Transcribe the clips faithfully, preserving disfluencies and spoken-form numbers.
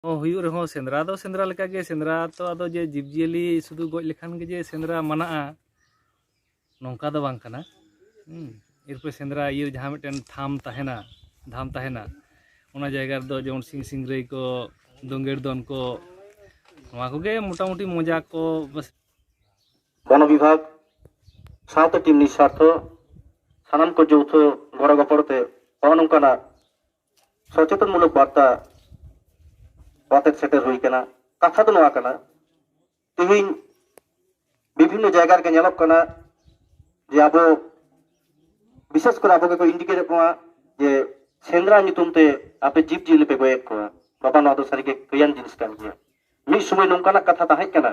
ᱦᱚᱸ ᱦᱩᱭᱩᱜ ᱨᱮᱦᱚᱸ, ᱥᱮᱸᱫᱽᱨᱟ ᱫᱚ ᱥᱮᱸᱫᱽᱨᱟ ᱞᱮᱠᱟᱜᱮ᱾ ᱥᱮᱸᱫᱽᱨᱟ ᱛᱚ ᱟᱫᱚ ᱡᱮ ᱡᱤᱵᱽᱼᱡᱤᱭᱟᱹᱞᱤ ᱥᱩᱫᱷᱩ ᱜᱚᱡ ᱞᱮᱠᱷᱟᱱ ᱜᱮ ᱡᱮ ᱥᱮᱸᱫᱽᱨᱟ ᱢᱟᱱᱟᱜᱼᱟ, ᱱᱚᱝᱠᱟ ᱫᱚ ᱵᱟᱝ ᱠᱟᱱᱟ᱾ ᱦᱩᱸ᱾ ᱮᱨᱯᱚᱨ ᱥᱮᱸᱫᱽᱨᱟ ᱤᱭᱟᱹ ᱡᱟᱦᱟᱸ ᱢᱤᱫᱴᱮᱱ ᱛᱷᱟᱢ ᱛᱟᱦᱮᱱᱟ, ᱫᱷᱟᱢ ᱛᱟᱦᱮᱱᱟ, ᱚᱱᱟ ᱡᱟᱭᱜᱟ ᱨᱮᱫᱚ ᱡᱮᱢᱚᱱ ᱥᱤᱝ ᱥᱤᱝᱨᱟᱹᱭ ᱠᱚ, ᱫᱳᱸᱜᱮᱲ ᱫᱚᱱ ᱠᱚ, ᱱᱚᱣᱟ ᱠᱚᱜᱮ ᱢᱚᱴᱟᱢᱩᱴᱤ ᱢᱚᱡᱟ ᱠᱚ, ᱵᱟᱥ᱾ ᱵᱚᱱ ᱵᱤᱵᱷᱟᱜᱽ ᱥᱟᱶᱛᱮ ᱴᱤᱢ ᱱᱤᱥᱥᱟᱨᱛᱷᱚ ᱥᱟᱱᱟᱢ ᱠᱚ ᱡᱳᱣᱛᱷᱚ ᱜᱚᱲᱚ ᱜᱚᱯᱚᱲ ᱛᱮ ᱱᱚᱜᱼᱚ ᱱᱚᱝᱠᱟᱱᱟᱜ ᱥᱚᱪᱮᱛᱚᱱᱢᱩᱞᱚᱠ ᱵᱟᱨᱛᱟ ᱟᱛᱮᱫ ᱥᱮᱴᱮᱨ ᱦᱩᱭ ᱠᱟᱱᱟ᱾ ᱠᱟᱛᱷᱟ ᱫᱚ ᱱᱚᱣᱟ ᱠᱟᱱᱟ, ᱛᱮᱦᱮᱧ ᱵᱤᱵᱷᱤᱱᱱᱚ ᱡᱟᱭᱜᱟ ᱨᱮᱜᱮ ᱧᱮᱞᱚᱜ ᱠᱟᱱᱟ ᱡᱮ ᱟᱵᱚ, ᱵᱤᱥᱮᱥ ᱠᱚᱨᱮ ᱟᱵᱚ ᱜᱮᱠᱚ ᱤᱱᱰᱤᱠᱮᱴ ᱮᱫ ᱵᱚᱱᱟ ᱡᱮ ᱥᱮᱸᱫᱽᱨᱟ ᱧᱩᱛᱩᱢ ᱛᱮ ᱟᱯᱮ ᱡᱤᱵᱽ ᱡᱤᱭᱟᱹᱞᱤ ᱯᱮ ᱜᱚᱡᱮᱫ ᱠᱚᱣᱟ᱾ ᱵᱟᱵᱟ, ᱱᱚᱣᱟ ᱫᱚ ᱥᱟᱹᱨᱤᱜᱮ ᱠᱟᱹᱭᱟᱱ ᱡᱤᱱᱤᱥ ᱠᱟᱱ ᱜᱮᱭᱟ᱾ ᱢᱤᱫ ᱥᱚᱢᱚᱭ ᱱᱚᱝᱠᱟᱱᱟᱜ ᱠᱟᱛᱷᱟ ᱛᱟᱦᱮᱸ ᱠᱟᱱᱟ,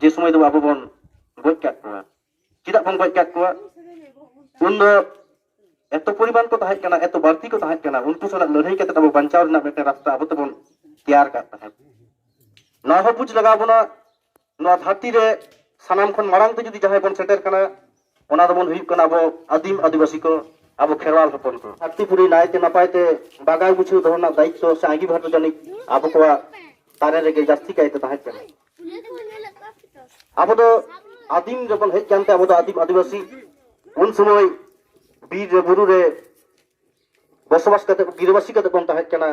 ᱡᱮ ᱥᱚᱢᱚᱭ ᱫᱚ ᱟᱵᱚ ᱵᱚᱱ ᱜᱚᱡ ᱠᱟᱜ ᱠᱚᱣᱟ᱾ ᱪᱮᱫᱟᱜ ᱵᱚᱱ ᱜᱚᱡ ᱠᱟᱜ ᱠᱚᱣᱟ? ᱩᱱ ᱫᱚ ᱮᱛᱚ ᱯᱚᱨᱤᱢᱟᱱ ᱠᱚ ᱛᱟᱦᱮᱸ ᱠᱟᱱᱟ, ᱮᱛᱚ ᱵᱟᱹᱲᱛᱤ ᱠᱚ ᱛᱟᱦᱮᱸ ᱠᱟᱱᱟ, ᱩᱱᱠᱩ ᱥᱟᱞᱟᱜ ᱞᱟᱹᱲᱦᱟᱹᱭ ᱠᱟᱛᱮ ᱟᱵᱚ ᱵᱟᱧᱪᱟᱣ ᱨᱮᱱᱟᱜ ᱢᱤᱫᱴᱮᱱ ᱨᱟᱥᱛᱟ ᱟᱵᱚ ᱛᱮᱵᱚᱱ ᱛᱮᱭᱟᱨ ᱠᱟᱜ ᱛᱟᱦᱮᱸᱫ᱾ ᱱᱚᱣᱟ ᱦᱚᱸ ᱵᱩᱡᱽ ᱞᱟᱜᱟᱣ ᱵᱚᱱᱟ, ᱱᱚᱣᱟ ᱫᱷᱟᱹᱨᱛᱤ ᱨᱮ ᱥᱟᱱᱟᱢ ᱠᱷᱚᱱ ᱢᱟᱲᱟᱝ ᱛᱮ ᱡᱩᱫᱤ ᱡᱟᱦᱟᱸᱭ ᱵᱚᱱ ᱥᱮᱴᱮᱨ ᱠᱟᱱᱟ, ᱚᱱᱟ ᱫᱚᱵᱚᱱ ᱦᱩᱭᱩᱜ ᱠᱟᱱᱟ ᱟᱵᱚ ᱟᱹᱫᱤᱢ ᱟᱹᱫᱤᱵᱟᱹᱥᱤ ᱠᱚ, ᱟᱵᱚ ᱠᱷᱮᱨᱣᱟᱲ ᱦᱚᱯᱚᱱ ᱠᱚ᱾ ᱫᱷᱟᱹᱨᱛᱤ ᱯᱩᱨᱤ ᱱᱟᱭᱛᱮ ᱱᱟᱯᱟᱭ ᱛᱮ ᱵᱟᱜᱟᱣ ᱜᱩᱪᱷᱟᱹᱣ ᱫᱚᱦᱚ ᱨᱮᱱᱟᱜ ᱫᱟᱭᱤᱛᱛᱚ ᱥᱮ ᱟᱸᱜᱤᱵᱷᱟᱨ ᱫᱚ ᱡᱟᱹᱱᱤᱡ ᱟᱵᱚ ᱠᱚᱣᱟᱜ ᱛᱟᱨᱮ ᱨᱮᱜᱮ ᱡᱟᱹᱥᱛᱤ ᱠᱟᱭᱛᱮ ᱛᱟᱦᱮᱸ ᱠᱟᱱᱟ᱾ ᱟᱵᱚ ᱫᱚ ᱟᱹᱫᱤᱢ ᱡᱚᱠᱷᱚᱱ ᱦᱮᱡ ᱠᱟᱱᱛᱮ, ᱟᱵᱚ ᱫᱚ ᱟᱹᱫᱤᱢ ᱟᱹᱫᱤᱵᱟᱹᱥᱤ, ᱩᱱ ᱥᱚᱢᱚᱭ ᱵᱤᱨ ᱨᱮ, ᱵᱩᱨᱩ ᱨᱮ ᱵᱚᱥᱚᱵᱟᱥ ᱠᱟᱛᱮ, ᱜᱤᱨᱟᱹᱵᱟᱹᱥᱤ ᱠᱟᱛᱮ ᱵᱚᱱ ᱛᱟᱦᱮᱸ ᱠᱟᱱᱟ᱾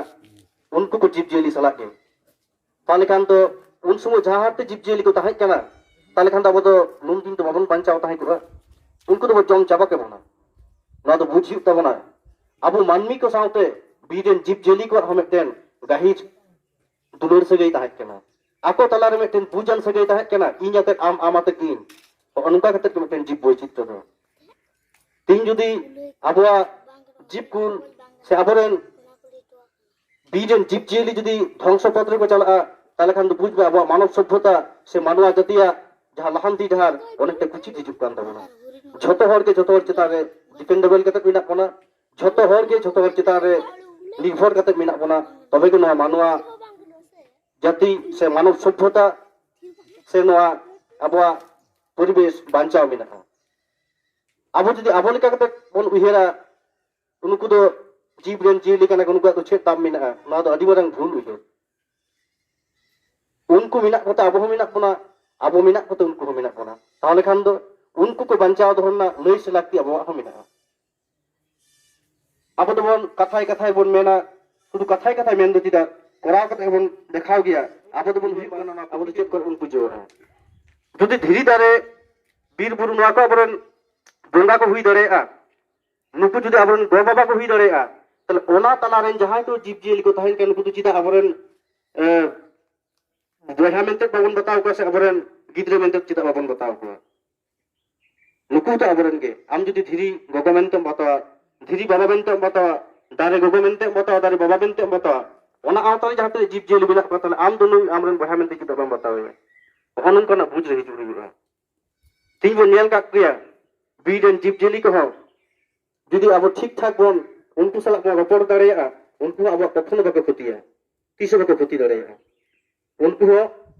ᱩᱱᱠᱩ ᱠᱚ ᱡᱤᱵᱽ ᱡᱤᱭᱟᱹᱞᱤ ᱥᱟᱞᱟᱜ ᱜᱮ᱾ ᱛᱟᱦᱚᱞᱮ ᱠᱷᱟᱱ ᱫᱚ ᱩᱱ ᱥᱚᱢᱚᱭ ᱡᱟᱦᱟᱸ ᱦᱟᱨᱛᱮ ᱡᱤᱵᱽ ᱡᱤᱭᱟᱹᱞᱤ ᱠᱚ ᱛᱟᱦᱮᱸ ᱠᱟᱱᱟ, ᱛᱟᱦᱚᱞᱮ ᱠᱷᱟᱱ ᱫᱚ ᱟᱵᱚ ᱫᱚ ᱱᱩᱱ ᱫᱤᱱ ᱫᱚ ᱵᱟᱵᱚᱱ ᱵᱟᱧᱪᱟᱣ ᱛᱟᱦᱮᱸ ᱠᱚᱜᱼᱟ᱾ ᱩᱱᱠᱩ ᱫᱚᱵᱚ ᱡᱚᱢ ᱪᱟᱵᱟ ᱠᱮᱵᱚᱱᱟ᱾ ᱱᱚᱣᱟ ᱫᱚ ᱵᱩᱡᱽ ᱦᱩᱭᱩᱜ ᱛᱟᱵᱚᱱᱟ᱾ ᱟᱵᱚ ᱢᱟᱹᱱᱢᱤ ᱠᱚ ᱥᱟᱶᱛᱮ ᱵᱤᱨ ᱨᱮᱱ ᱡᱤᱵᱽ ᱡᱤᱭᱟᱹᱞᱤ ᱠᱚᱣᱟᱜ ᱦᱚᱸ ᱢᱤᱫᱴᱮᱱ ᱜᱟᱹᱦᱤᱨ ᱫᱩᱞᱟᱹᱲ ᱥᱟᱹᱜᱟᱹᱭ ᱛᱟᱦᱮᱸ ᱠᱟᱱᱟ᱾ ᱟᱠᱚ ᱛᱟᱞᱟᱨᱮ ᱢᱤᱫᱴᱮᱱ ᱵᱩᱡᱽ ᱟᱱ ᱥᱟᱹᱜᱟᱹᱭ ᱛᱟᱦᱮᱸ ᱠᱟᱱᱟ, ᱤᱧ ᱟᱛᱮᱫ ᱟᱢ, ᱟᱢ ᱟᱛᱮᱫ ᱤᱧ᱾ ᱱᱚᱜᱼᱚ ᱱᱚᱝᱠᱟ ᱠᱟᱛᱮᱫ ᱜᱮ ᱢᱤᱫᱴᱮᱱ ᱡᱤᱵᱽ ᱵᱳᱭᱪᱤᱛᱨᱚ ᱫᱚ᱾ ᱛᱮᱦᱤᱧ ᱡᱩᱫᱤ ᱟᱵᱚᱣᱟᱜ ᱡᱤᱵᱽ ᱠᱚ ᱥᱮ ᱟᱵᱚᱨᱮᱱ ᱵᱤᱨ ᱨᱮᱱ ᱡᱤᱵᱽ ᱡᱤᱭᱟᱹᱞᱤ ᱡᱩᱫᱤ ᱫᱷᱚᱝᱥᱚ ᱯᱚᱛᱷ ᱨᱮᱠᱚ ᱪᱟᱞᱟᱜᱼᱟ, ᱛᱟᱦᱚᱞᱮ ᱠᱷᱟᱱ ᱫᱚ ᱵᱩᱡᱽ ᱢᱮ, ᱟᱵᱚᱣᱟᱜ ᱢᱟᱱᱚᱵ ᱥᱚᱵᱷᱚᱛᱟ ᱥᱮ ᱢᱟᱱᱣᱟ ᱡᱟᱹᱛᱤᱭᱟᱜ ᱡᱟᱦᱟᱸ ᱞᱟᱦᱟᱱᱛᱤ ᱰᱟᱦᱟᱨ, ᱚᱱᱮᱠᱴᱟ ᱠᱩᱪᱤᱛ ᱦᱤᱡᱩᱜ ᱠᱟᱱ ᱛᱟᱵᱚᱱᱟ᱾ ᱡᱷᱚᱛᱚ ᱦᱚᱲ ᱜᱮ ᱡᱷᱚᱛᱚ ᱦᱚᱲ ᱪᱮᱛᱟᱱ ᱨᱮ ᱰᱤᱯᱮᱱᱰᱮᱵᱮᱞ ᱠᱟᱛᱮ ᱢᱮᱱᱟᱜ ᱵᱚᱱᱟ, ᱡᱷᱚᱛᱚ ᱦᱚᱲ ᱜᱮ ᱡᱷᱚᱛᱚ ᱦᱚᱲ ᱪᱮᱛᱟᱱ ᱨᱮ ᱱᱤᱨᱵᱷᱚᱨ ᱠᱟᱛᱮ ᱢᱮᱱᱟᱜ ᱵᱚᱱᱟ᱾ ᱛᱚᱵᱮ ᱜᱮ ᱱᱚᱣᱟ ᱢᱟᱱᱣᱟ ᱡᱟᱹᱛᱤ ᱥᱮ ᱢᱟᱱᱚᱵ ᱥᱚᱵᱷᱚᱛᱟ ᱥᱮ ᱱᱚᱣᱟ ᱟᱵᱚᱣᱟᱜ ᱯᱚᱨᱤᱵᱮᱥ ᱵᱟᱧᱪᱟᱣ ᱢᱮᱱᱟᱜᱼᱟ᱾ ᱟᱵᱚ ᱡᱩᱫᱤ ᱟᱵᱚ ᱞᱮᱠᱟ ᱠᱟᱛᱮ ᱵᱚᱱ ᱩᱭᱦᱟᱹᱨᱟ, ᱱᱩᱠᱩ ᱫᱚ ᱡᱤᱵᱽ ᱨᱮᱱ ᱡᱤᱭᱟᱹᱞᱤ ᱠᱟᱱᱟ ᱠᱚ, ᱱᱩᱠᱩᱣᱟᱜ ᱫᱚ ᱪᱮᱫ ᱫᱟᱢ ᱢᱮᱱᱟᱜᱼᱟ, ᱱᱚᱣᱟ ᱫᱚ ᱟᱹᱰᱤ ᱢᱟᱨᱟᱝ ᱵᱷᱩᱞ ᱩᱭᱦᱟᱹᱨ᱾ ᱩᱱᱠᱩ ᱢᱮᱱᱟᱜ ᱠᱚᱛᱮ ᱟᱵᱚ ᱦᱚᱸ ᱢᱮᱱᱟᱜ ᱵᱚᱱᱟ, ᱟᱵᱚ ᱢᱮᱱᱟᱜ ᱠᱚᱛᱮ ᱩᱱᱠᱩ ᱦᱚᱸ ᱢᱮᱱᱟᱜ ᱵᱚᱱᱟ᱾ ᱛᱟᱦᱚᱞᱮ ᱠᱷᱟᱱ ᱫᱚ ᱩᱱᱠᱩ ᱠᱚ ᱵᱟᱧᱪᱟᱣ ᱫᱚᱦᱚ ᱨᱮᱱᱟᱜ ᱞᱟᱹᱭ ᱥᱮ ᱞᱟᱹᱠᱛᱤ ᱟᱵᱚᱣᱟᱜ ᱦᱚᱸ ᱢᱮᱱᱟᱜᱼᱟ᱾ ᱟᱵᱚ ᱫᱚᱵᱚᱱ ᱠᱟᱛᱷᱟᱭ ᱠᱟᱛᱷᱟᱭ ᱵᱚᱱ ᱢᱮᱱᱟ, ᱥᱩᱫᱷᱩ ᱠᱟᱛᱷᱟᱭ ᱠᱟᱛᱷᱟᱭ ᱢᱮᱱ ᱫᱚ ᱪᱮᱫᱟᱜ, ᱠᱚᱨᱟᱣ ᱠᱟᱛᱮ ᱵᱚᱱ ᱫᱮᱠᱷᱟᱣ ᱜᱮᱭᱟ᱾ ᱟᱵᱚ ᱫᱚᱵᱚᱱ ᱦᱩᱭᱩᱜ ᱠᱟᱱᱟ, ᱟᱵᱚ ᱫᱚ ᱪᱮᱫ ᱠᱚᱨᱮ ᱵᱚᱱ ᱯᱩᱡᱟᱹᱣᱟ? ᱡᱩᱫᱤ ᱫᱷᱤᱨᱤ ᱫᱟᱨᱮ, ᱵᱤᱨ ᱵᱩᱨᱩ, ᱱᱚᱣᱟ ᱠᱚ ᱟᱵᱚᱨᱮᱱ ᱵᱚᱸᱜᱟ ᱠᱚ ᱦᱩᱭ ᱫᱟᱲᱮᱭᱟᱜᱼᱟ, ᱱᱩᱠᱩ ᱡᱩᱫᱤ ᱟᱵᱚᱨᱮᱱ ᱜᱚ ᱵᱟᱵᱟ ᱠᱚ ᱦᱩᱭ ᱫᱟᱲᱮᱭᱟᱜᱼᱟ, ᱛᱟᱦᱞᱮ ᱚᱱᱟ ᱛᱟᱞᱟ ᱨᱮᱱ ᱡᱟᱦᱟᱸᱭ ᱠᱚ ᱡᱤᱵᱽ ᱡᱤᱭᱟᱹᱞᱤ ᱠᱚ ᱛᱟᱦᱮᱱ ᱠᱟᱱᱟ, ᱱᱩᱠᱩ ᱫᱚ ᱪᱮᱫᱟᱜ ᱟᱵᱚᱨᱮᱱ, ᱮ, ᱵᱚᱭᱦᱟ ᱢᱮᱱᱛᱮ ᱵᱟᱵᱚᱱ ᱵᱟᱛᱟᱣ ᱠᱚᱣᱟ ᱥᱮ ᱟᱵᱚᱨᱮᱱ ᱜᱤᱫᱽᱨᱟᱹ ᱢᱮᱱᱛᱮ ᱪᱮᱫᱟᱜ ᱵᱟᱵᱚᱱ ᱵᱟᱛᱟᱣ ᱠᱚᱣᱟ? ᱱᱩᱠᱩ ᱦᱚᱸᱛᱚ ᱟᱵᱚᱨᱮᱱ ᱜᱮ᱾ ᱟᱢ ᱡᱩᱫᱤ ᱫᱷᱤᱨᱤ ᱜᱚᱜᱚ ᱢᱮᱱᱛᱮᱢ ᱵᱟᱛᱟᱣᱟ, ᱫᱷᱤᱨᱤ ᱵᱟᱵᱟ ᱢᱮᱱᱛᱮᱢ ᱵᱟᱛᱟᱣᱟ, ᱫᱟᱨᱮ ᱜᱚᱜᱚ ᱢᱮᱱᱛᱮᱢ ᱵᱟᱛᱟᱣᱟ, ᱫᱟᱨᱮ ᱵᱟᱵᱟ ᱢᱮᱱᱛᱮᱢ ᱵᱟᱛᱟᱣᱟ, ᱚᱱᱟ ᱟᱣᱛᱟ ᱨᱮ ᱡᱟᱦᱟᱸ ᱛᱤᱱᱟᱹᱜ ᱡᱤᱵᱽ ᱡᱤᱭᱟᱹᱞᱤ ᱢᱮᱱᱟᱜ ᱠᱚᱣᱟ, ᱛᱟᱦᱞᱮ ᱟᱢ ᱫᱚ ᱱᱩᱭ ᱟᱢᱨᱮᱱ ᱵᱚᱭᱦᱟ ᱢᱮᱱᱛᱮ ᱪᱮᱫᱟᱜ ᱵᱟᱢ ᱵᱟᱛᱟᱣᱮᱭᱟ? ᱱᱚᱜᱼᱚ ᱱᱚᱝᱠᱟᱱᱟᱜ ᱵᱩᱡᱽ ᱨᱮ ᱦᱤᱡᱩᱜ ᱦᱩᱭᱩᱜᱼᱟ᱾ ᱛᱮᱦᱮᱧ ᱵᱚᱱ ᱧᱮᱞ ᱠᱟᱜ ᱜᱮᱭᱟ, ᱵᱤᱨ ᱨᱮᱱ ᱡᱤᱵᱽ ᱡᱤᱭᱟᱹᱞᱤ ᱠᱚᱦᱚᱸ ᱡᱩᱫᱤ ᱟᱵᱚ ᱴᱷᱤᱠ ᱴᱷᱟᱠ ᱵᱚᱱ ᱩᱱᱠᱩ ᱥᱟᱞᱟᱜ ᱵᱚᱱ ᱨᱚᱯᱚᱲ ᱫᱟᱲᱮᱭᱟᱜᱼᱟ, ᱩᱱᱠᱩ ᱦᱚᱸ ᱟᱵᱚᱣᱟᱜ ᱠᱚᱠᱷᱚᱱᱳ ᱵᱟᱠᱚ ᱠᱷᱚᱛᱤᱭᱟ, ᱛᱤᱥ ᱦᱚᱸ ᱵᱟᱠᱚ ᱠᱷᱚᱛᱤ ᱫᱟᱲᱮᱭᱟᱜᱼᱟ᱾ ᱩᱱᱠᱩ ᱦᱚᱸ,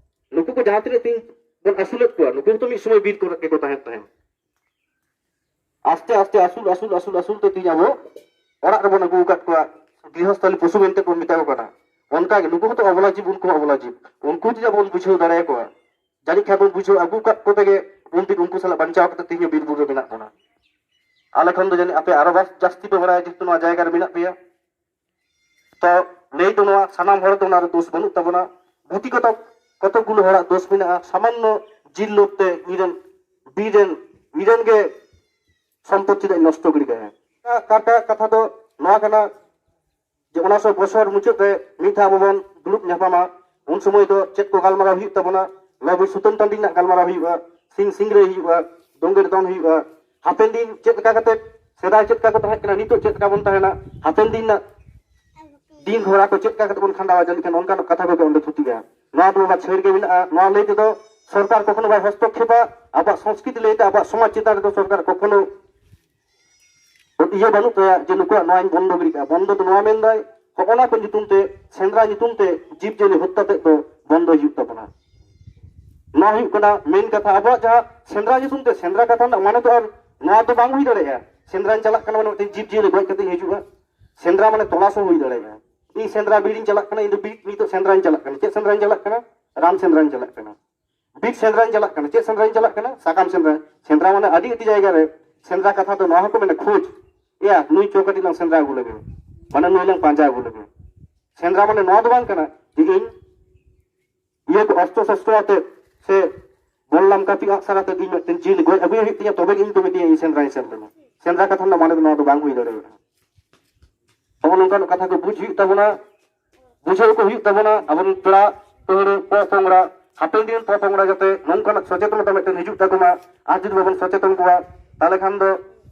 ᱱᱩᱠᱩ ᱠᱚ ᱡᱟᱦᱟᱸ ᱛᱤᱱᱟᱹᱜ ᱫᱤᱱ ᱵᱚᱱ ᱟᱹᱥᱩᱞᱮᱫ ᱠᱚᱣᱟ, ᱱᱩᱠᱩ ᱦᱚᱸᱛᱚ ᱢᱤᱫ ᱥᱚᱢᱚᱭ ᱵᱤᱨ ᱠᱚᱨᱮ ᱜᱮᱠᱚ ᱛᱟᱦᱮᱸᱱ ᱛᱟᱦᱮᱸᱫ᱾ ᱟᱥᱛᱮ ᱟᱥᱛᱮ ᱟᱹᱥᱩᱞ ᱟᱹᱥᱩᱞ ᱟᱹᱥᱩᱞ ᱟᱹᱥᱩᱞ ᱛᱮ ᱛᱮᱦᱮᱧ ᱟᱵᱚ ᱚᱲᱟᱜ ᱨᱮᱵᱚᱱ ᱟᱹᱜᱩ ᱟᱠᱟᱫ ᱠᱚᱣᱟ, ᱜᱨᱤᱦᱚᱥᱛᱷᱟᱞᱤ ᱯᱚᱥᱩ ᱢᱮᱱᱛᱮ ᱵᱚᱱ ᱢᱮᱛᱟ ᱠᱚ ᱠᱟᱱᱟ᱾ ᱚᱱᱠᱟᱜᱮ ᱱᱩᱠᱩ ᱦᱚᱸᱛᱚ ᱚᱵᱚᱞᱟ ᱡᱤᱵ, ᱩᱱᱠᱩ ᱦᱚᱸ ᱚᱵᱚᱞᱟ ᱡᱤᱵ᱾ ᱩᱱᱠᱩ ᱡᱩᱫᱤ ᱟᱵᱚ ᱵᱚᱱ ᱵᱩᱡᱷᱟᱹᱣ ᱫᱟᱲᱮᱭᱟᱠᱚᱣᱟ, ᱡᱟᱹᱱᱤᱡ ᱠᱷᱟᱱ ᱵᱚᱱ ᱵᱩᱡᱷᱟᱹᱣ ᱟᱹᱜᱩ ᱟᱠᱟᱫ ᱠᱚᱛᱮ ᱜᱮ ᱩᱱᱫᱤᱱ ᱩᱱᱠᱩ ᱥᱟᱞᱟᱜ ᱵᱟᱧᱪᱟᱣ ᱠᱟᱛᱮ ᱛᱮᱦᱮᱧ ᱦᱚᱸ ᱵᱤᱨ ᱵᱩᱨᱩ ᱨᱮ ᱢᱮᱱᱟᱜ ᱵᱚᱱᱟ᱾ ᱟᱞᱮ ᱠᱷᱚᱱ ᱫᱚ ᱡᱟᱹᱱᱤᱡ ᱟᱯᱮ ᱟᱨᱚ ᱵᱟᱥ ᱡᱟᱹᱥᱛᱤ ᱯᱮ ᱵᱟᱲᱟᱭᱟ, ᱡᱮᱦᱮᱛᱩ ᱱᱚᱣᱟ ᱡᱟᱭᱜᱟ ᱨᱮ ᱢᱮᱱᱟᱜ ᱯᱮᱭᱟ᱾ ᱛᱚ ᱞᱟᱹᱭ ᱫᱚ ᱱᱚᱣᱟ, ᱥᱟᱱᱟᱢ ᱦᱚᱲ ᱫᱚ ᱚᱱᱟ ᱨᱮ ᱫᱳᱥ ᱵᱟᱹᱱᱩᱜ ᱛᱟᱵᱚᱱᱟ᱾ ᱜᱩᱴᱤ ᱠᱚᱛᱚᱠ, ᱠᱚᱛᱚᱠ ᱜᱩᱞᱳ ᱦᱚᱲᱟᱜ ᱫᱳᱥ ᱢᱮᱱᱟᱜᱼᱟ, ᱥᱟᱢᱟᱱᱱᱚ ᱡᱤᱞ ᱞᱳᱵᱷ ᱛᱮ ᱤᱧ ᱨᱮᱱ ᱵᱤᱨ ᱨᱮᱱ, ᱤᱧ ᱨᱮᱱ ᱜᱮ ᱥᱚᱢᱯᱚᱛ ᱪᱮᱫᱟᱜ ᱤᱧ ᱱᱚᱥᱴᱚ ᱜᱤᱰᱤ ᱠᱟᱭᱟ? ᱠᱟᱨᱠᱟ ᱠᱟᱛᱷᱟ ᱫᱚ ᱱᱚᱣᱟ ᱠᱟᱱᱟ ᱡᱮ ᱚᱱᱟ ᱥᱚ ᱵᱚᱪᱷᱚᱨ ᱢᱩᱪᱟᱹᱫ ᱨᱮ ᱢᱤᱫ ᱫᱷᱟᱣ ᱟᱵᱚ ᱵᱚᱱ ᱫᱩᱲᱩᱵ ᱧᱟᱯᱟᱢᱟ, ᱩᱱ ᱥᱚᱢᱚᱭ ᱫᱚ ᱪᱮᱫ ᱠᱚ ᱜᱟᱞᱢᱟᱨᱟᱣ ᱦᱩᱭᱩᱜ ᱛᱟᱵᱚᱱᱟ? ᱞᱚᱵᱩᱭ ᱥᱩᱛᱟᱹᱢ ᱴᱟᱺᱰᱤ ᱨᱮᱱᱟᱜ ᱜᱟᱞᱢᱟᱨᱟᱣ ᱦᱩᱭᱩᱜᱼᱟ, ᱥᱤᱧ ᱥᱤᱝᱨᱟᱹᱭ ᱦᱩᱭᱩᱜᱼᱟ, ᱫᱳᱸᱜᱮᱲ ᱫᱚᱱ ᱦᱩᱭᱩᱜᱼᱟ᱾ ᱦᱟᱯᱮᱱ ᱫᱤᱱ ᱪᱮᱫ ᱞᱮᱠᱟ ᱠᱟᱛᱮ, ᱥᱮᱫᱟᱭ ᱪᱮᱫ ᱞᱮᱠᱟ ᱠᱚ ᱛᱟᱦᱮᱸ ᱠᱟᱱᱟ, ᱱᱤᱛᱚᱜ ᱪᱮᱫ ᱞᱮᱠᱟ ᱵᱚᱱ ᱛᱟᱦᱮᱱᱟ, ᱦᱟᱯᱮᱱ ᱫᱤᱱ ᱨᱮᱱᱟᱜ ᱫᱤᱱ ᱦᱚᱨᱟ ᱠᱚ ᱪᱮᱫ ᱞᱮᱠᱟ ᱠᱟᱛᱮ ᱵᱚᱱ ᱠᱷᱟᱸᱰᱟᱣᱟ, ᱡᱟᱹᱱᱤᱡ ᱠᱷᱟᱱ ᱚᱱᱠᱟᱱᱟᱜ ᱠᱟᱛᱷᱟ ᱠᱚᱜᱮ ᱚᱸᱰᱮ ᱛᱷᱩᱛᱤᱜᱼᱟ᱾ ᱱᱚᱣᱟ ᱫᱚ ᱵᱟᱵᱟ ᱪᱷᱟᱹᱲ ᱜᱮ ᱢᱮᱱᱟᱜᱼᱟ᱾ ᱱᱚᱣᱟ ᱞᱟᱹᱭ ᱛᱮᱫᱚ ᱥᱚᱨᱠᱟᱨ ᱠᱚᱠᱷᱚᱱᱳ ᱵᱟᱭ ᱦᱚᱥᱛᱚᱠᱠᱷᱮᱯᱟ᱾ ᱟᱵᱚᱣᱟᱜ ᱥᱚᱝᱥᱠᱨᱤᱛᱤ ᱞᱟᱹᱭᱛᱮ ᱟᱵᱚᱣᱟᱜ ᱥᱚᱢᱟᱡᱽ ᱪᱮᱛᱟᱱ ᱨᱮᱫᱚ ᱥᱚᱨᱠᱟᱨ ᱠᱚᱠᱷᱚᱱᱳ ᱤᱭᱟᱹ ᱵᱟᱹᱱᱩᱜ ᱛᱟᱭᱟ ᱡᱮ ᱱᱩᱠᱩᱣᱟᱜ ᱱᱚᱣᱟᱧ ᱵᱚᱱᱫᱚ ᱜᱤᱰᱤ ᱠᱟᱜᱼᱟ᱾ ᱵᱚᱱᱫᱚ ᱫᱚ ᱱᱚᱣᱟ ᱢᱮᱱᱫᱟᱭ, ᱦᱚᱜᱼᱚ ᱱᱟ ᱠᱚ ᱧᱩᱛᱩᱢ ᱛᱮ, ᱥᱮᱸᱫᱽᱨᱟ ᱧᱩᱛᱩᱢ ᱛᱮ ᱡᱤᱵᱽ ᱡᱤᱭᱟᱹᱞᱤ ᱦᱚᱛᱛᱟ ᱛᱮᱫ ᱫᱚ ᱵᱚᱱᱫᱚᱭ ᱦᱩᱭᱩᱜ ᱛᱟᱵᱚᱱᱟ᱾ ᱱᱚᱣᱟ ᱦᱩᱭᱩᱜ ᱠᱟᱱᱟ ᱢᱮᱱ ᱠᱟᱛᱷᱟ᱾ ᱟᱵᱚᱣᱟᱜ ᱡᱟᱦᱟᱸ ᱥᱮᱸᱫᱽᱨᱟ ᱧᱩᱛᱩᱢ ᱛᱮ, ᱥᱮᱸᱫᱽᱨᱟ ᱠᱟᱛᱷᱟ ᱨᱮᱱᱟᱜ ᱢᱟᱱᱮ ᱫᱚ ᱟᱨ ᱱᱚᱣᱟ ᱫᱚ ᱵᱟᱝ ᱦᱩᱭ ᱫᱟᱲᱮᱭᱟᱜᱼᱟ, ᱥᱮᱸᱫᱽᱨᱟᱧ ᱪᱟᱞᱟᱜ ᱠᱟᱱᱟ ᱢᱟᱱᱮ ᱢᱤᱫᱴᱮᱱ ᱡᱤᱵᱽ ᱡᱤᱭᱟᱹᱞᱤ ᱜᱚᱡ ᱠᱟᱛᱮᱧ ᱦᱤᱡᱩᱜᱼᱟ᱾ ᱥᱮᱸᱫᱽᱨᱟ ᱢᱟᱱᱮ ᱛᱚᱞᱟᱥ ᱦᱚᱸ ᱦᱩᱭ ᱫᱟᱲᱮᱭᱟᱜᱼᱟ᱾ ᱤᱧ ᱥᱮᱸᱫᱽᱨᱟ ᱵᱤᱨᱤᱧ ᱪᱟᱞᱟᱜ ᱠᱟᱱᱟ, ᱤᱧ ᱫᱚ ᱵᱤᱨ ᱱᱤᱛᱚᱜ ᱥᱮᱸᱫᱽᱨᱟᱧ ᱪᱟᱞᱟᱜ ᱠᱟᱱᱟ᱾ ᱪᱮᱫ ᱥᱮᱸᱫᱽᱨᱟᱧ ᱪᱟᱞᱟᱜ ᱠᱟᱱᱟ? ᱥᱟᱠᱟᱢ ᱥᱮᱸᱫᱽᱨᱟᱧ ᱪᱟᱞᱟᱜ ᱠᱟᱱᱟ, ᱵᱤᱨ ᱥᱮᱸᱫᱽᱨᱟᱧ ᱪᱟᱞᱟᱜ ᱠᱟᱱᱟ᱾ ᱪᱮᱫ ᱥᱮᱸᱫᱽᱨᱟᱧ ᱪᱟᱞᱟᱜ ᱠᱟᱱᱟ? ᱥᱟᱠᱟᱢ ᱥᱮᱸᱫᱽᱨᱟ᱾ ᱥᱮᱸᱫᱽᱨᱟ ᱢᱟᱱᱮ ᱟᱹᱰᱤ ᱟᱹᱰᱤ ᱡᱟᱭᱜᱟ ᱨᱮ ᱥᱮᱸᱫᱽᱨᱟ ᱠᱟᱛᱷᱟ ᱫᱚ ᱱᱚᱣᱟ ᱦᱚᱸᱠᱚ ᱢᱮᱱᱟ ᱠᱷᱳᱡᱽ᱾ ᱮᱭᱟ, ᱱᱩᱭ ᱪᱚ ᱠᱟᱹᱴᱤᱡ ᱞᱟᱝ ᱥᱮᱸᱫᱽᱨᱟ ᱟᱹᱜᱩ ᱞᱮᱜᱮ, ᱢᱟᱱᱮ ᱱᱩᱭ ᱞᱟᱝ ᱯᱟᱸᱡᱟ ᱟᱹᱜᱩ ᱞᱮᱜᱮ᱾ ᱥᱮᱸᱫᱽᱨᱟ ᱢᱟᱱᱮ ᱱᱚᱣᱟ ᱫᱚ ᱵᱟᱝ ᱠᱟᱱᱟ ᱡᱮ ᱤᱧ ᱤᱭᱟᱹ ᱠᱚ ᱚᱥᱛᱨᱚ ᱥᱚᱥᱛᱨᱚ ᱟᱛᱮ ᱥᱮ ᱵᱚᱞ ᱞᱟᱢᱠᱟ ᱛᱤ ᱟᱜ ᱥᱟᱨ ᱟᱛᱮ ᱤᱧ ᱢᱤᱫᱴᱮᱱ ᱡᱤᱞ ᱜᱚᱡ ᱟᱹᱜᱩᱭ ᱦᱩᱭᱩᱜ ᱛᱤᱧᱟ, ᱛᱚᱵᱮ ᱜᱮ ᱤᱧ ᱠᱚ ᱢᱤᱛᱟᱹᱧᱟ ᱤᱧ ᱥᱮᱸᱫᱽᱨᱟᱧ ᱥᱮᱱ ᱞᱮᱱᱟ᱾ ᱥᱮᱸᱫᱽᱨᱟ ᱠᱟᱛᱷᱟ ᱨᱮᱱᱟᱜ ᱢᱟᱱᱮ ᱫᱚ ᱱᱚᱣᱟ ᱫᱚ ᱵᱟᱝ ᱦᱩᱭ ᱫᱟᱲᱮᱭᱟᱜᱼᱟ᱾ ᱱᱚᱜᱼᱚ ᱱᱚᱝᱠᱟᱱ ᱠᱟᱛᱷᱟ ᱠᱚ ᱵᱩᱡᱽ ᱦᱩᱭᱩᱜ ᱛᱟᱵᱚᱱᱟ, ᱵᱩᱡᱷᱟᱹᱣ ᱠᱚ ᱦᱩᱭᱩᱜ ᱛᱟᱵᱚᱱᱟ᱾ ᱟᱵᱚᱨᱮᱱ ᱯᱮᱲᱟ ᱯᱟᱹᱦᱲᱟᱹ, ᱯᱚᱼᱯᱚᱝᱲᱟ, ᱦᱟᱯᱮᱱ ᱫᱤᱱ ᱯᱚᱼᱯᱚᱝᱲᱟ ᱡᱟᱛᱮ ᱱᱚᱝᱠᱟᱱᱟᱜ ᱥᱚᱪᱮᱛᱚᱱᱚᱛᱟ ᱢᱤᱫᱴᱮᱱ ᱦᱤᱡᱩᱜ ᱛᱟᱠᱚ ᱢᱟ᱾ ᱟᱨ ᱡᱩᱫᱤ ᱵᱟᱵᱚᱱ ᱥᱚᱪᱮᱛᱚᱱ ᱠᱚᱣᱟ, ᱛᱟᱦᱚᱞᱮ ᱠᱷᱟᱱ ᱫᱚ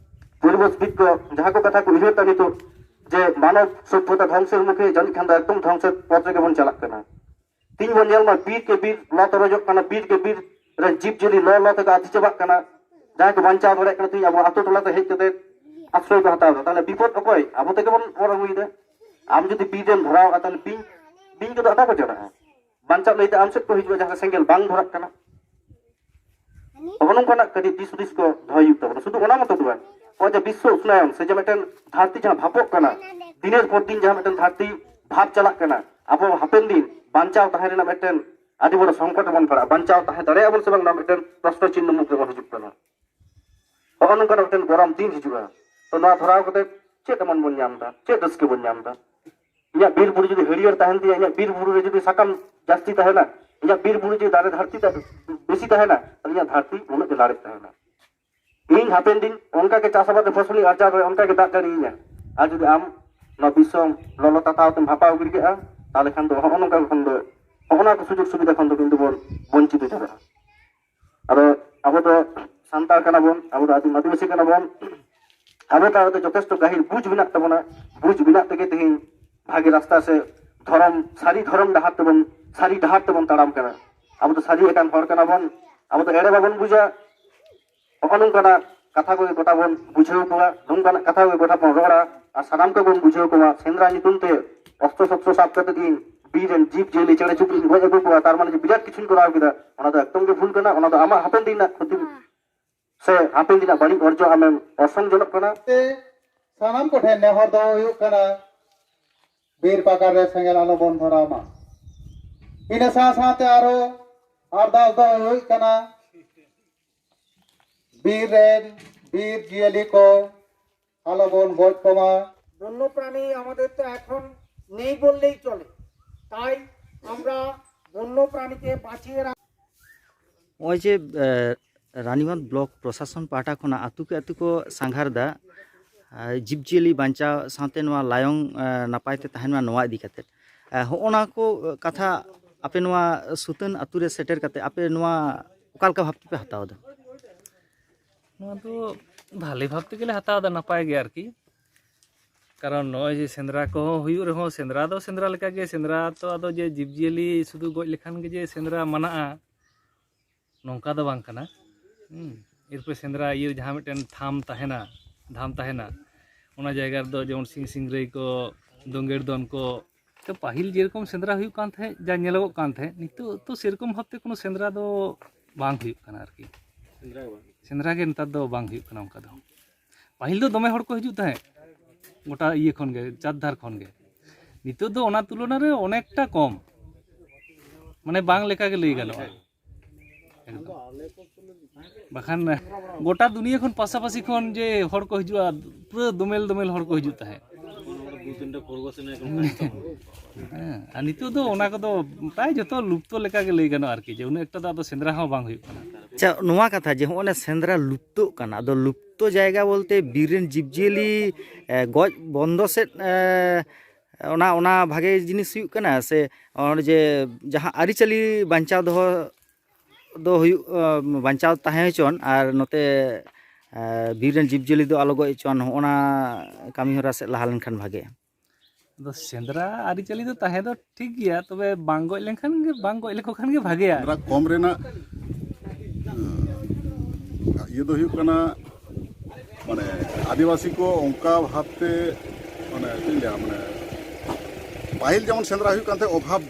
ᱯᱚᱨᱤᱵᱮᱥᱵᱤᱫ ᱠᱚ ᱡᱟᱦᱟᱸ ᱠᱚ ᱠᱟᱛᱷᱟ ᱠᱚ ᱩᱭᱦᱟᱹᱨ ᱮᱫᱟ ᱱᱤᱛᱚᱜ, ᱡᱮ ᱢᱟᱱᱚᱵ ᱥᱚᱵᱷᱚᱛᱟ ᱫᱷᱚᱝᱥᱮᱨ ᱢᱩᱠᱷᱮ, ᱡᱟᱹᱱᱤᱡ ᱠᱷᱟᱱ ᱫᱚ ᱮᱠᱫᱚᱢ ᱫᱷᱚᱝᱥᱮᱨ ᱯᱚᱛᱷ ᱨᱮᱜᱮ ᱵᱚᱱ ᱪᱟᱞᱟᱜ ᱠᱟᱱᱟ᱾ ᱛᱤᱦᱤᱧ ᱵᱚᱱ ᱧᱮᱞ ᱢᱟ, ᱵᱤᱨ ᱠᱮ ᱵᱤᱨ ᱞᱚ ᱛᱚᱨᱚᱡᱚᱜ ᱠᱟᱱᱟ, ᱵᱤᱨ ᱠᱮ ᱵᱤᱨ ᱨᱮᱱ ᱡᱤᱵᱽ ᱡᱤᱭᱟᱹᱞᱤ ᱞᱚ ᱞᱚ ᱛᱮᱠᱚ ᱟᱫ ᱪᱟᱵᱟᱜ ᱠᱟᱱᱟ᱾ ᱡᱟᱦᱟᱸᱭ ᱠᱚ ᱵᱟᱧᱪᱟᱣ ᱫᱟᱲᱮᱭᱟᱜ ᱠᱟᱱᱟ, ᱛᱤᱦᱤᱧ ᱟᱵᱚ ᱟᱛᱳ ᱴᱚᱞᱟ ᱛᱮ ᱦᱮᱡ ᱠᱟᱛᱮ ᱟᱥᱨᱚᱭ ᱠᱚ ᱦᱟᱛᱟᱣ ᱮᱫᱟ᱾ ᱛᱟᱦᱚᱞᱮ ᱵᱤᱯᱚᱫ ᱚᱠᱚᱭ? ᱟᱵᱚ ᱛᱮᱜᱮ ᱵᱚᱱ ᱚᱨ ᱟᱹᱜᱩᱭᱮᱫᱟ᱾ ᱟᱢ ᱡᱩᱫᱤ ᱵᱤᱨ ᱨᱮᱢ ᱫᱷᱚᱨᱟᱣᱟ, ᱛᱟᱦᱚᱞᱮ ᱵᱤᱧ, ᱵᱤᱧ ᱠᱚᱫᱚ ᱚᱠᱟ ᱠᱚ ᱪᱟᱞᱟᱜᱼᱟ? ᱵᱟᱧᱪᱟᱣ ᱞᱟᱹᱭᱛᱮ ᱟᱢ ᱥᱮᱫ ᱠᱚ ᱦᱤᱡᱩᱜᱼᱟ, ᱡᱟᱦᱟᱸ ᱥᱮᱸᱜᱮᱞ ᱵᱟᱝ ᱫᱷᱚᱨᱟᱜ ᱠᱟᱱᱟ᱾ ᱱᱚᱜᱼᱚ ᱱᱚᱝᱠᱟᱱᱟᱜ ᱠᱟᱹᱴᱤᱡ ᱫᱤᱥ ᱦᱩᱫᱤᱥ ᱠᱚ ᱫᱚᱦᱚᱭ ᱦᱩᱭᱩᱜ ᱛᱟᱵᱚᱱᱟ᱾ ᱥᱩᱫᱷᱩ ᱚᱱᱟ ᱢᱚᱛᱚ ᱫᱚ ᱵᱟᱝ, ᱱᱚᱜᱼᱚᱭ ᱡᱮ ᱵᱤᱥᱥᱚ ᱩᱥᱱᱟᱭᱚᱱ ᱥᱮ ᱡᱮ ᱢᱤᱫᱴᱮᱱ ᱫᱷᱟᱹᱨᱛᱤ ᱡᱟᱦᱟᱸ ᱵᱷᱟᱯᱚᱜ ᱠᱟᱱᱟ, ᱫᱤᱱᱮᱨ ᱯᱚᱨ ᱫᱤᱱ ᱡᱟᱦᱟᱸ ᱢᱤᱫᱴᱮᱱ ᱫᱷᱟᱹᱨᱛᱤ ᱵᱷᱟᱯ ᱪᱟᱞᱟᱜ ᱠᱟᱱᱟ, ᱟᱵᱚ ᱦᱟᱯᱮᱱ ᱫᱤᱱ ᱵᱟᱧᱪᱟᱣ ᱛᱟᱦᱮᱸ ᱨᱮᱱᱟᱜ ᱢᱤᱫᱴᱮᱱ ᱟᱹᱰᱤ ᱵᱚᱲ ᱥᱚᱝᱠᱚᱴ ᱨᱮᱵᱚᱱ ᱯᱟᱲᱟᱜᱼᱟ᱾ ᱵᱟᱧᱪᱟᱣ ᱛᱟᱦᱮᱸ ᱫᱟᱲᱮᱭᱟᱜᱼᱟ ᱵᱚᱱ ᱥᱮ ᱵᱟᱝ, ᱱᱚᱣᱟ ᱢᱤᱫᱴᱮᱱ ᱯᱨᱚᱥᱱᱚ ᱪᱤᱱᱦᱚ ᱢᱩᱫᱽ ᱨᱮᱵᱚᱱ ᱦᱤᱡᱩᱜ ᱠᱟᱱᱟ᱾ ᱱᱚᱜᱼᱚ ᱱᱚᱝᱠᱟᱱᱟᱜ ᱢᱤᱫᱴᱮᱱ ᱜᱚᱨᱚᱢ ᱫᱤᱱ ᱦᱤᱡᱩᱜᱼᱟ᱾ ᱛᱚ, ᱱᱚᱣᱟ ᱫᱷᱚᱨᱟᱣ ᱠᱟᱛᱮ ᱪᱮᱫ ᱮᱢᱚᱱ ᱵᱚᱱ ᱧᱟᱢ ᱮᱫᱟ? ᱪᱮᱫ ᱨᱟᱹᱥᱠᱟᱹ ᱵᱚᱱ ᱧᱟᱢ ᱮᱫᱟ? ᱤᱧᱟᱹᱜ ᱵᱤᱨ ᱵᱩᱨᱩ ᱡᱩᱫᱤ ᱦᱟᱹᱨᱭᱟᱹᱲ ᱛᱟᱦᱮᱱ ᱛᱤᱧᱟ, ᱤᱧᱟᱹᱜ ᱵᱤᱨ ᱵᱩᱨᱩ ᱨᱮ ᱡᱩᱫᱤ ᱥᱟᱠᱟᱢ ᱡᱟᱹᱥᱛᱤ ᱛᱟᱦᱮᱱᱟ, ᱤᱧᱟᱹᱜ ᱵᱤᱨ ᱵᱩᱨᱩ ᱡᱩᱫᱤ ᱫᱟᱨᱮ ᱫᱷᱟᱹᱨᱛᱤ ᱛᱮ ᱵᱮᱥᱤ ᱛᱟᱦᱮᱱᱟ, ᱛᱟᱦᱞᱮ ᱤᱧᱟᱹᱜ ᱫᱷᱟᱹᱨᱛᱤ ᱩᱱᱟᱹᱜ ᱜᱮ ᱞᱟᱲᱮᱡ ᱛᱟᱦᱮᱱᱟ᱾ ᱤᱧ ᱦᱟᱯᱮᱱ ᱫᱤᱱ ᱚᱱᱠᱟ ᱜᱮ ᱪᱟᱥ ᱟᱵᱟᱫ ᱨᱮ ᱯᱷᱚᱥᱚᱞᱤᱧ ᱟᱨᱡᱟᱣ ᱫᱟᱲᱮᱭᱟᱜᱼᱟ, ᱚᱱᱠᱟ ᱜᱮ ᱫᱟᱜ ᱡᱟᱹᱲᱤᱭᱤᱧᱟ᱾ ᱟᱨ ᱡᱩᱫᱤ ᱟᱢ ᱱᱚᱣᱟ ᱵᱤᱥᱥᱚ ᱞᱚᱞᱚ ᱛᱟᱛᱟᱣ ᱛᱮᱢ ᱦᱟᱯᱟᱣ ᱜᱤᱰᱤ ᱠᱟᱜᱼᱟ, ᱛᱟᱦᱞᱮ ᱠᱷᱟᱱ ᱫᱚ ᱦᱚᱸᱜᱼᱚ ᱱᱚᱝᱠᱟ ᱠᱷᱚᱱ ᱫᱚ, ᱦᱚᱸᱜᱼᱚ ᱱᱚᱣᱟ ᱠᱚ ᱥᱩᱡᱳᱜᱽ ᱥᱩᱵᱤᱫᱷᱟ ᱠᱷᱚᱱ ᱫᱚ ᱠᱤᱱᱛᱩ ᱵᱚᱱ ᱵᱚᱧᱪᱤᱛ ᱪᱟᱵᱟᱜᱼᱟ᱾ ᱟᱫᱚ ᱟᱵᱚ ᱫᱚ ᱥᱟᱱᱛᱟᱲ ᱠᱟᱱᱟ ᱵᱚᱱ, ᱟᱵᱚ ᱫᱚ ᱟᱹᱫᱤᱢ ᱟᱹᱫᱤᱵᱟᱹᱥᱤ ᱠᱟᱱᱟ ᱵᱚᱱ᱾ ᱟᱵᱚ ᱛᱟᱞᱟ ᱨᱮ ᱡᱚᱛᱷᱮᱥᱴᱚ ᱜᱟᱹᱦᱤᱨ ᱵᱩᱡᱽ ᱢᱮᱱᱟᱜ ᱛᱟᱵᱚᱱᱟ᱾ ᱵᱩᱡᱽ ᱢᱮᱱᱟᱜ ᱛᱮᱜᱮ ᱛᱮᱦᱮᱧ ᱵᱷᱟᱜᱮ ᱨᱟᱥᱛᱟ ᱥᱮ ᱫᱷᱚᱨᱚᱢ, ᱥᱟᱹᱨᱤ ᱫᱷᱚᱨᱚᱢ ᱰᱟᱦᱟᱨ ᱛᱮᱵᱚᱱ, ᱥᱟᱹᱨᱤ ᱰᱟᱦᱟᱨ ᱛᱮᱵᱚᱱ ᱛᱟᱲᱟᱢ ᱠᱟᱱᱟ᱾ ᱟᱵᱚ ᱫᱚ ᱥᱟᱹᱨᱤ ᱟᱠᱟᱱ ᱦᱚᱲ ᱠᱟᱱᱟ ᱵᱚᱱ᱾ ᱟᱵᱚ ᱫᱚ ᱮᱲᱮ ᱵᱟᱵᱚᱱ ᱵᱩᱡᱟ᱾ ᱦᱚᱸᱜᱼᱚ ᱱᱚᱝᱠᱟᱱᱟᱜ ᱠᱟᱛᱷᱟ ᱠᱚᱜᱮ ᱜᱚᱴᱟ ᱵᱚᱱ ᱵᱩᱡᱷᱟᱹᱣ ᱠᱚᱣᱟ, ᱱᱚᱝᱠᱟᱱᱟᱜ ᱠᱟᱛᱷᱟ ᱠᱚᱜᱮ ᱜᱚᱴᱟ ᱵᱚᱱ ᱨᱚᱲᱟ, ᱟᱨ ᱥᱟᱱᱟᱢ ᱠᱚᱵᱚᱱ ᱵᱩᱡᱷᱟᱹᱣ ᱠᱚᱣᱟ᱾ ᱥᱮᱸᱫᱽᱨᱟ ᱧᱩᱛᱩᱢ ᱛᱮ ᱚᱥᱛᱨᱚ ᱥᱚᱥᱛᱨᱚ ᱥᱟᱵ ᱠᱟᱛᱮ ᱤᱧ ᱵᱤᱨ ᱨᱮᱱ ᱡᱤᱵᱽ ᱡᱤᱭᱟᱹᱞᱤ ᱪᱮᱬᱮ ᱪᱩᱯᱲᱤ ᱤᱧ ᱜᱚᱡ ᱟᱹᱜᱩ ᱠᱚᱣᱟ, ᱛᱟᱨ ᱢᱟᱱᱮ ᱡᱮ ᱵᱤᱨᱟᱴ ᱠᱤᱪᱷᱩᱧ ᱠᱚᱨᱟᱣ ᱠᱮᱫᱟ, ᱚᱱᱟ ᱫᱚ ᱮᱠᱫᱚᱢ ᱜᱮ ᱵᱷᱩᱞ ᱠᱟᱱᱟ᱾ ᱚᱱᱟ ᱫᱚ ᱟᱢᱟᱜ ᱦᱟᱯᱮᱱ ᱫᱤᱱ ᱨᱮᱱᱟᱜ ᱠᱷᱚᱛᱤ ᱥᱮ ᱦᱟᱯᱮᱱ ᱫᱤᱱ ᱨᱮᱱᱟᱜ ᱵᱟᱹᱲᱤᱡ ᱚᱨᱡᱚ ᱟᱢᱮᱢ ᱚᱨᱥᱚᱝ ᱡᱚᱱᱚᱜ ᱠᱟᱱᱟ᱾ ᱛᱮ ᱥᱟᱱᱟᱢ ᱠᱚᱴᱷᱮᱱ ᱱᱮᱦᱚᱨ ᱫᱚᱦᱚ ᱦᱩᱭᱩᱜ ᱠᱟᱱᱟ, ᱵᱤᱨ ᱯᱟᱠᱟᱲ ᱨᱮ ᱥᱮᱸᱜᱮᱞ ᱟᱞᱚ ᱵᱚᱱ ᱫᱷᱚᱨᱟᱣ ᱢᱟ᱾ ᱤᱱᱟᱹ ᱥᱟᱶ ᱥᱟᱶᱛᱮ ᱟᱨᱚ ᱟᱨᱫᱟᱥ ᱫᱚ ᱦᱩᱭᱩᱜ ᱠᱟᱱᱟ, ᱵᱤᱨ ᱨᱮᱱ ᱵᱤᱨ ᱡᱤᱭᱟᱹᱞᱤ ᱠᱚ ᱟᱞᱚᱵᱚᱱ ᱜᱚᱡ ᱠᱚᱢᱟ᱾ বন্যপ্রাণী আমাদের তো এখন নেই বললেই চলে, তাই আমরা বন্যপ্রাণীকে বাঁচিয়ে রাখ- ᱱᱚᱜᱼᱚᱭ ᱡᱮ ᱮ, ᱨᱟᱱᱤᱵᱟᱸᱫᱷ ᱵᱞᱚᱠ ᱯᱨᱚᱥᱟᱥᱚᱱ ᱯᱟᱦᱴᱟ ᱠᱷᱚᱱᱟᱜ ᱟᱹᱛᱩ ᱠᱮ ᱟᱹᱛᱩ ᱠᱚ ᱥᱟᱸᱜᱷᱟᱨ ᱫᱟ, ᱮ, ᱡᱤᱵᱽᱡᱤᱭᱟᱹᱞᱤ ᱵᱟᱧᱪᱟᱣ ᱥᱟᱶᱛᱮ ᱱᱚᱣᱟ ᱞᱟᱭᱚᱝ ᱮ, ᱱᱟᱯᱟᱭ ᱛᱮ ᱛᱟᱦᱮᱱ ᱢᱟ, ᱱᱚᱣᱟ ᱤᱫᱤ ᱠᱟᱛᱮ ᱮ, ᱦᱚᱸᱜᱼᱚ ᱱᱟ ᱠᱚ ᱠᱟᱛᱷᱟ ᱟᱯᱮ ᱱᱚᱣᱟ ᱥᱩᱛᱟᱹᱱ ᱟᱹᱛᱩ ᱨᱮ ᱥᱮᱴᱮᱨ ᱠᱟᱛᱮ ᱟᱯᱮ ᱱᱚᱣᱟ ᱚᱠᱟ ᱞᱮᱠᱟ ᱵᱷᱟᱵᱽ ᱛᱮᱯᱮ ᱦᱟᱛᱟᱣ ᱮᱫᱟ? ᱱᱚᱣᱟ ᱫᱚ ᱵᱷᱟᱞᱮ ᱵᱷᱟᱵᱽ ᱛᱮᱜᱮᱞᱮ ᱦᱟᱛᱟᱣ ᱮᱫᱟ, ᱱᱟᱯᱟᱭ ᱜᱮ ᱟᱨᱠᱤ᱾ ᱠᱟᱨᱚᱱ ᱱᱚᱜᱼᱚᱭ ᱡᱮ ᱥᱮᱸᱫᱽᱨᱟ ᱠᱚᱦᱚᱸ ᱦᱩᱭᱩᱜ ᱨᱮᱦᱚᱸ, ᱥᱮᱸᱫᱽᱨᱟ ᱫᱚ ᱥᱮᱸᱫᱽᱨᱟ ᱞᱮᱠᱟᱜᱮ, ᱥᱮᱸᱫᱽᱨᱟ ᱛᱚ ᱟᱫᱚ ᱡᱮ ᱡᱤᱵᱽᱼᱡᱤᱭᱟᱹᱞᱤ ᱥᱩᱫᱷᱩ ᱜᱚᱡ ᱞᱮᱠᱷᱟᱱ ᱜᱮ ᱡᱮ ᱥᱮᱸᱫᱽᱨᱟ ᱢᱟᱱᱟᱜᱼᱟ, ᱱᱚᱝᱠᱟ ᱫᱚ ᱵᱟᱝ ᱠᱟᱱᱟ᱾ ᱦᱩᱸ᱾ ᱮᱨᱯᱚᱨ ᱥᱮᱸᱫᱽᱨᱟ ᱤᱭᱟᱹ ᱡᱟᱦᱟᱸ ᱢᱤᱫᱴᱮᱱ ᱛᱷᱟᱢ ᱛᱟᱦᱮᱱᱟ, ᱫᱷᱟᱢ ᱛᱟᱦᱮᱱᱟ, ᱚᱱᱟ ᱡᱟᱭᱜᱟ ᱨᱮᱫᱚ ᱡᱮᱢᱚᱱ ᱥᱤᱝ ᱥᱤᱝᱨᱟᱹᱭ ᱠᱚ, ᱫᱳᱸᱜᱮᱲ ᱫᱚᱱ ᱠᱚ, ᱛᱚ ᱯᱟᱹᱦᱤᱞ ᱡᱮᱨᱚᱠᱚᱢ ᱥᱮᱸᱫᱽᱨᱟ ᱦᱩᱭᱩᱜ ᱠᱟᱱ ᱛᱟᱦᱮᱸᱫ, ᱡᱟ ᱧᱮᱞᱚᱜᱚᱜ ᱠᱟᱱ ᱛᱟᱦᱮᱸᱫ, ᱱᱤᱛᱚᱜ ᱛᱚ ᱥᱮᱨᱚᱠᱚᱢ ᱵᱷᱟᱵᱛᱮ ᱠᱳᱱᱳ ᱥᱮᱸᱫᱽᱨᱟ ᱫᱚ ᱵᱟᱝ ᱦᱩᱭᱩᱜ ᱠᱟᱱᱟ ᱟᱨᱠᱤ᱾ ᱥᱮᱸᱫᱽᱨᱟ ᱜᱮ ᱵᱟᱝ ᱦᱩᱭᱩᱜ ᱠᱟᱱᱟ᱾ ᱥᱮᱸᱫᱽᱨᱟ ᱜᱮ ᱱᱮᱛᱟᱨ ᱫᱚ ᱵᱟᱝ ᱦᱩᱭᱩᱜ ᱠᱟᱱᱟ ᱚᱱᱠᱟ ᱫᱚ᱾ ᱯᱟᱹᱦᱤᱞ ᱫᱚ ᱫᱚᱢᱮ ᱦᱚᱲ ᱠᱚ ᱦᱤᱡᱩᱜ ᱛᱟᱦᱮᱸᱫ ᱜᱚᱴᱟ ᱤᱭᱟᱹ ᱠᱷᱚᱱ ᱜᱮ, ᱪᱟᱨ ᱫᱷᱟᱨ ᱠᱷᱚᱱ ᱜᱮ᱾ ᱱᱤᱛᱚᱜ ᱫᱚ ᱚᱱᱟ ᱛᱩᱞᱚᱱᱟ ᱨᱮ ᱚᱱᱮᱠᱴᱟ ᱠᱚᱢ, ᱢᱟᱱᱮ ᱵᱟᱝ ᱞᱮᱠᱟ ᱜᱮ ᱞᱟᱹᱭ ᱜᱟᱱᱚᱜᱼᱟ᱾ ᱮᱠᱫᱚᱢ᱾ ᱵᱟᱠᱷᱟᱱ ᱜᱚᱴᱟ ᱫᱩᱱᱤᱭᱟᱹ ᱠᱷᱚᱱ ᱯᱟᱥᱟᱯᱟᱥᱤ ᱠᱷᱚᱱ ᱡᱮ ᱦᱚᱲ ᱠᱚ ᱦᱤᱡᱩᱜᱼᱟ, ᱯᱩᱨᱟᱹ ᱫᱚᱢᱮᱞ ᱫᱚᱢᱮᱞ ᱦᱚᱲ ᱠᱚ ᱦᱤᱡᱩᱜ ᱛᱟᱦᱮᱸᱫ᱾ ᱦᱮᱸ, ᱟᱨ ᱱᱤᱛᱚᱜ ᱫᱚ ᱚᱱᱟ ᱠᱚᱫᱚ ᱯᱨᱟᱭ ᱡᱚᱛᱚ ᱞᱩᱯᱛᱚ ᱞᱮᱠᱟ ᱜᱮ ᱞᱟᱹᱭ ᱜᱟᱱᱚᱜᱼᱟ ᱟᱨᱠᱤ, ᱡᱮ ᱩᱱᱟᱹᱜ ᱮᱠᱴᱟ ᱫᱚ ᱟᱫᱚ ᱥᱮᱸᱫᱽᱨᱟ ᱦᱚᱸ ᱵᱟᱝ ᱦᱩᱭᱩᱜ ᱠᱟᱱᱟ᱾ ᱟᱪᱪᱷᱟ, ᱱᱚᱣᱟ ᱠᱟᱛᱷᱟ ᱡᱮ ᱦᱚᱸᱜᱼᱚᱭ ᱥᱮᱸᱫᱽᱨᱟ ᱞᱩᱯᱛᱚᱜ ᱠᱟᱱᱟ, ᱟᱫᱚ ᱞᱩᱯᱛᱚ ᱡᱟᱭᱜᱟ ᱵᱚᱞᱛᱮ ᱵᱤᱨ ᱨᱮᱱ ᱡᱤᱵᱽᱼᱡᱤᱭᱟᱹᱞᱤ ᱮ, ᱜᱚᱡ ᱵᱚᱱᱫᱚ ᱥᱮᱫ ᱮ, ᱚᱱᱟ ᱚᱱᱟ ᱵᱷᱟᱜᱮ ᱡᱤᱱᱤᱥ ᱦᱩᱭᱩᱜ ᱠᱟᱱᱟ ᱥᱮ ᱚᱱᱮ ᱡᱮ ᱡᱟᱦᱟᱸ ᱟᱹᱨᱤᱪᱟᱹᱞᱤ ᱵᱟᱧᱪᱟᱣ ᱫᱚᱦᱚ ᱫᱚ ᱦᱩᱭᱩᱜ ᱮ, ᱵᱟᱧᱪᱟᱣ ᱛᱟᱦᱮᱸ ᱦᱚᱪᱚᱣᱟᱱ ᱟᱨ ᱱᱚᱛᱮ ᱮ, ᱵᱤᱨ ᱨᱮᱱ ᱡᱤᱵᱽᱼᱡᱤᱭᱟᱹᱞᱤ ᱫᱚ ᱟᱞᱚ ᱜᱚᱡ ᱦᱚᱪᱚᱣᱟᱱ, ᱦᱚᱸᱜᱼᱚ ᱱᱟ ᱠᱟᱹᱢᱤ ᱦᱚᱨᱟ ᱥᱮᱫ ᱞᱟᱦᱟ ᱞᱮᱱᱠᱷᱟᱱ ᱵᱷᱟᱜᱮᱜᱼᱟ? ᱟᱫᱚ ᱥᱮᱸᱫᱽᱨᱟ ᱟᱹᱨᱤᱪᱟᱹᱞᱤ ᱫᱚ ᱛᱟᱦᱮᱸ ᱫᱚ ᱴᱷᱤᱠ ᱜᱮᱭᱟ, ᱛᱚᱵᱮ ᱵᱟᱝ ᱜᱚᱡ ᱞᱮᱱᱠᱷᱟᱱ ᱜᱮ, ᱵᱟᱝ ᱜᱚᱡ ᱞᱮᱠᱚ ᱠᱷᱟᱱ ᱜᱮ ᱵᱷᱟᱜᱮᱭᱟ᱾ ᱥᱮᱸᱫᱽᱨᱟ ᱠᱚᱢ ᱨᱮᱱᱟᱜ ᱤᱭᱟᱹ ᱫᱚ ᱦᱩᱭᱩᱜ ᱠᱟᱱᱟ, ᱢᱟᱱᱮ ᱟᱹᱫᱤᱵᱟᱹᱥᱤ ᱠᱚ ᱚᱱᱠᱟ ᱵᱷᱟᱵᱛᱮ ᱢᱟᱱᱮ ᱪᱮᱫ ᱤᱧ ᱞᱟᱹᱭᱟ, ᱢᱟᱱᱮ ᱯᱟᱹᱦᱤᱞ ᱡᱮᱢᱚᱱ ᱥᱮᱸᱫᱽᱨᱟ ᱦᱩᱭᱩᱜ ᱠᱟᱱ ᱛᱟᱦᱮᱸᱫ, ᱚᱵᱷᱟᱵᱽ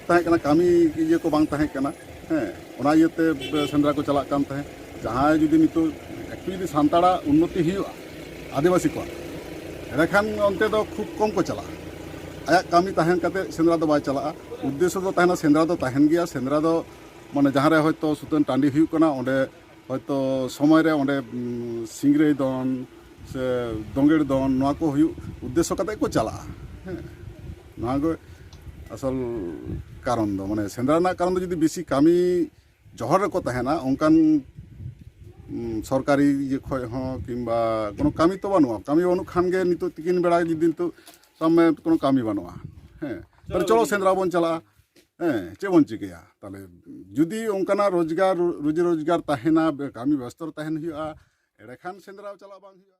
ᱛᱟᱦᱮᱸ ᱠᱟᱱᱟ, ᱠᱟᱹᱢᱤ ᱤᱭᱟᱹ ᱠᱚ ᱵᱟᱝ ᱛᱟᱦᱮᱸ ᱠᱟᱱᱟ᱾ ᱦᱮᱸ, ᱚᱱᱟ ᱤᱭᱟᱹᱛᱮ ᱥᱮᱸᱫᱽᱨᱟ ᱠᱚ ᱪᱟᱞᱟᱜ ᱠᱟᱱ ᱛᱟᱦᱮᱸᱫ᱾ ᱡᱟᱦᱟᱸᱭ ᱡᱩᱫᱤ ᱱᱤᱛᱚᱜ ᱮᱠᱴᱩ ᱡᱩᱫᱤ ᱥᱟᱱᱛᱟᱲᱟᱜ ᱩᱱᱱᱚᱛᱤ ᱦᱩᱭᱩᱜᱼᱟ ᱟᱹᱫᱤᱵᱟᱹᱥᱤ ᱠᱚᱣᱟᱜ, ᱮᱸᱰᱮᱠᱷᱟᱱ ᱚᱱᱛᱮ ᱫᱚ ᱠᱷᱩᱵ ᱠᱚᱢ ᱠᱚ ᱪᱟᱞᱟᱜᱼᱟ᱾ ᱟᱭᱟᱜ ᱠᱟᱹᱢᱤ ᱛᱟᱦᱮᱱ ᱠᱟᱛᱮ ᱥᱮᱸᱫᱽᱨᱟ ᱫᱚ ᱵᱟᱭ ᱪᱟᱞᱟᱜᱼᱟ᱾ ᱩᱫᱽᱫᱮᱥᱥᱚ ᱫᱚ ᱛᱟᱦᱮᱱᱟ, ᱥᱮᱸᱫᱽᱨᱟ ᱫᱚ ᱛᱟᱦᱮᱱ ᱜᱮᱭᱟ᱾ ᱥᱮᱸᱫᱽᱨᱟ ᱫᱚ ᱢᱟᱱᱮ ᱡᱟᱦᱟᱸ ᱨᱮ ᱦᱚᱭᱛᱳ ᱥᱩᱛᱟᱹᱱ ᱴᱟᱺᱰᱤ ᱦᱩᱭᱩᱜ ᱠᱟᱱᱟ, ᱚᱸᱰᱮ ᱦᱚᱭᱛᱳ ᱥᱚᱢᱚᱭ ᱨᱮ ᱚᱸᱰᱮ, ᱩᱸ, ᱥᱤᱝᱨᱟᱹᱭ ᱫᱚᱱ ᱥᱮ ᱫᱳᱸᱜᱮᱲ ᱫᱚᱱ, ᱱᱚᱣᱟ ᱠᱚ ᱦᱩᱭᱩᱜ ᱩᱫᱽᱫᱮᱥᱥᱚ ᱠᱟᱛᱮ ᱠᱚ ᱪᱟᱞᱟᱜᱼᱟ᱾ ᱦᱮᱸ, ᱱᱚᱣᱟ ᱜᱮ ᱟᱥᱚᱞ ᱠᱟᱨᱚᱱ ᱫᱚ, ᱢᱟᱱᱮ ᱥᱮᱸᱫᱽᱨᱟ ᱨᱮᱱᱟᱜ ᱠᱟᱨᱚᱱ ᱫᱚ ᱡᱩᱫᱤ ᱵᱮᱥᱤ ᱠᱟᱹᱢᱤ ᱡᱚᱦᱚᱲ ᱨᱮᱠᱚ ᱛᱟᱦᱮᱱᱟ, ᱚᱱᱠᱟᱱ, ᱩᱸ, ᱥᱚᱨᱠᱟᱨᱤ ᱤᱭᱟᱹ ᱠᱷᱚᱡ ᱦᱚᱸ ᱠᱤᱝᱵᱟ ᱠᱳᱱᱳ ᱠᱟᱹᱢᱤ ᱛᱚ ᱵᱟᱹᱱᱩᱜᱼᱟ᱾ ᱠᱟᱹᱢᱤ ᱵᱟᱹᱱᱩᱜ ᱠᱷᱟᱱ ᱜᱮ ᱱᱤᱛᱚᱜ ᱛᱤᱠᱤᱱ ᱵᱮᱲᱟ ᱡᱩᱫᱤ ᱱᱤᱛᱚᱜ ᱥᱟᱵ ᱢᱮ ᱠᱳᱱᱳ ᱠᱟᱹᱢᱤ ᱵᱟᱹᱱᱩᱜᱼᱟ, ᱦᱮᱸ, ᱛᱟᱦᱞᱮ ᱪᱚᱞᱚ ᱥᱮᱸᱫᱽᱨᱟ ᱵᱚᱱ ᱪᱟᱞᱟᱜᱼᱟ᱾ ᱦᱮᱸ, ᱪᱮᱫ ᱵᱚᱱ ᱪᱤᱠᱟᱹᱭᱟ? ᱛᱟᱦᱞᱮ ᱡᱩᱫᱤ ᱚᱱᱠᱟᱱᱟᱜ ᱨᱳᱡᱽᱜᱟᱨ, ᱨᱩᱡᱤ ᱨᱳᱡᱽᱜᱟᱨ ᱛᱟᱦᱮᱱᱟ, ᱵᱮ-, ᱠᱟᱹᱢᱤ ᱵᱮᱥᱛᱚ ᱨᱮ ᱛᱟᱦᱮᱱ ᱦᱩᱭᱩᱜᱼᱟ, ᱮᱸᱰᱮᱠᱷᱟᱱ ᱥᱮᱸᱫᱽᱨᱟ ᱪᱟᱞᱟᱜ ᱵᱟᱝ ᱦᱩᱭᱩᱜᱼᱟ᱾